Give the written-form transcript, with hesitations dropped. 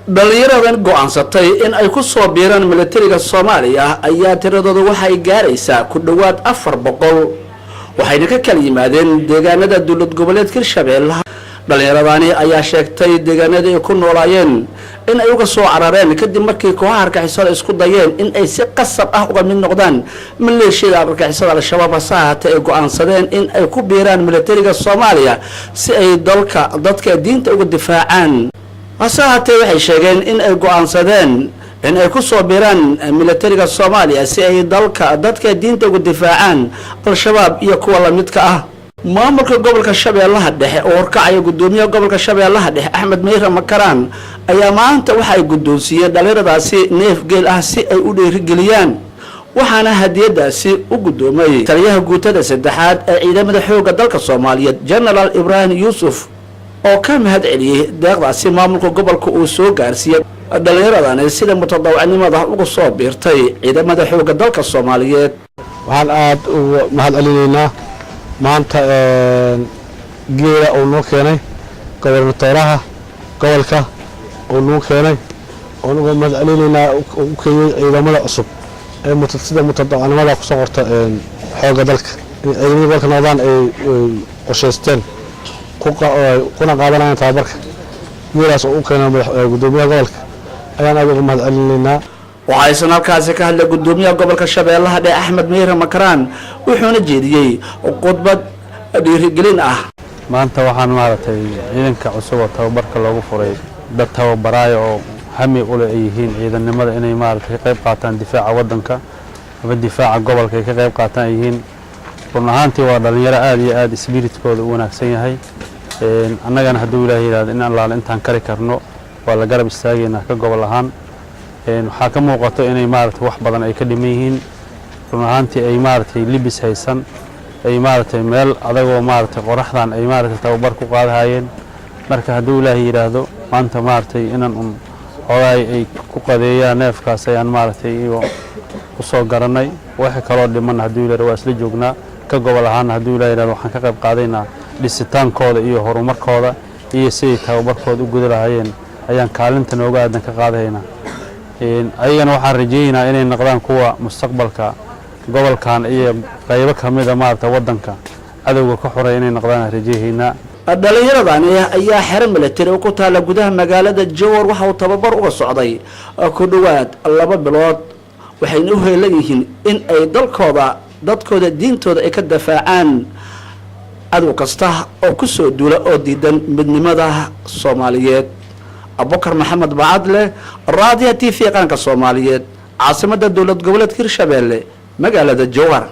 Dhallinyaradan go'aansatay in ay ku soo biiraan militariga Soomaaliya ayaa tiradooda waxay gaaraysaa ku dhowaad 400, waxayna ka kala yimaadeen deegaanada dowlad goboleedka Hirshabeelle. Dhallinyaradani ayaa sheegtay deegaanadii ay ku noolaayeen in ay uga soo carareen kadib markii kooxaha argagixisada isku dayeen in ay si qasab ah uga mid noqdaan maleeshiyada argagixisada Al-Shabaab. Hase ahaatee, ay go'aansadeen in ay ku biiraan militariga Soomaaliya si ay dalka, dadka, diinta uga difaacaan. Hase ahaatee, waxay sheegeen in ay go'aansadeen in ay ku soo biiraan militariga Soomaaliya si ay dalka, dadka, diinta uga difaacaan Al-Shabaab iyo kuwa lamidka ah. Maamulka gobolka Shabeellaha Dhexe oo horkacaya gudoomiyaha gobolka Shabeellaha Dhexe, Axmed Meyre Makaraan, ayaa maanta waxa ay guddoonsiiyeen dhallinyaradaasi neef geel ah si ay u dhiirigeliyaan, waxaana hadiyadaasi u guddoomay taliyaha guutada saddexaad ee ciidamada xoogga dalka Soomaaliyeed, Genaraal Ibraahim Yuusuf, oo ka mahad celiyey deeqdaasi maamulka gobolka uu soo gaarsiiyey dhallinyaradani sida mutadawacnimada uga soo biirtay ciidamada xoogga dalka Soomaaliyeed. Waxaan aada uga mahad celinaynaa maanta geela uu noo keenay gobernatooraha gobolka uu noo keenay, oon uga mahad celinaynaa u keenyey ciidamada cusub ee sida mutadawacnimada kusoo qorta xoogga dalka inay ciidamada gobolka noqdaan ay qorshaysteen kuna qaadanayaan tababarka. Geelaas oo u keenay gudoomiyaha gobolka ayaan aada uga mahad celinaynaa. Waxaa isna halkaasi ka hadlay gudoomiyaha gobolka Shabeellaha Dhexe, Axmed Meyre Makaraan, wuxuuna jeediyey khudbad dhiirigelin ah. Maanta waxaan maaragtay ciidanka cusub oo tababarka loogu furay dad tababaraayo oo hami ule ay yihiin ciidannimada, inay maaragtay ka qayb qaataan difaaca waddanka ama difaaca gobolka ay ka qayb qaataan ay yihiin. Run ahaantii waa dhallinyaro aada iyo aada spiritkooda u wanaagsan yahay. Annagana hadduu Ilaah yidhahdo, in allaale intaan kari karno waa la garab istaagaynaa ka gobol ahaan. Waxaa ka muuqato inay maaragtay wax badan ay ka dhiman yihiin. Run ahaantii ay maaragtay libis haysan, ay maaragtay meel adagoo maaragtay qoraxdan ay maaragtay tababar ku qaadahayeen. Marka hadduu Ilaahay yidhaahdo, maanta maaragtay inaan un xoogaay ay ku qadeeyaan neefkaas ayaan maaragtay iyo ku soo garannay. Wixii kaloo dhiman hadduu Ilaah waa isla joognaa ka gobol ahaana. Hadduu Ilaah yidhahdo, waxaan ka qayb qaadaynaa dhisitaankooda iyo horumarkooda iyo siday tababarkooda u guda lahaayeen ayaan kaalinta nooga aadan ka qaadahaynaa. Ayagana waxaan rajaynaynaa inay noqdaan kuwa mustaqbalka gobolkan iyo qaybo ka mida maaragta waddanka cadowga ka xoreeya inay noqdaan rajayhaynaa. Dhallinyaradani ayaa xero militari oo ku taala gudaha magaalada Jowhar waxa uu tababar uga socday ku dhowaad 2 bilood, waxayna u heelan yihiin in ay dalkooda, dadkooda, diintooda ay ka dafaacaan cadow kasta oo kusoo duula oo diidan midnimada Soomaaliyeed. Abubakar Maxamed Bacadle, Raadiya TV Qaranka Soomaaliyeed, caasimadda dowlad goboleedka Hirshabeelle, magaalada Jowhar.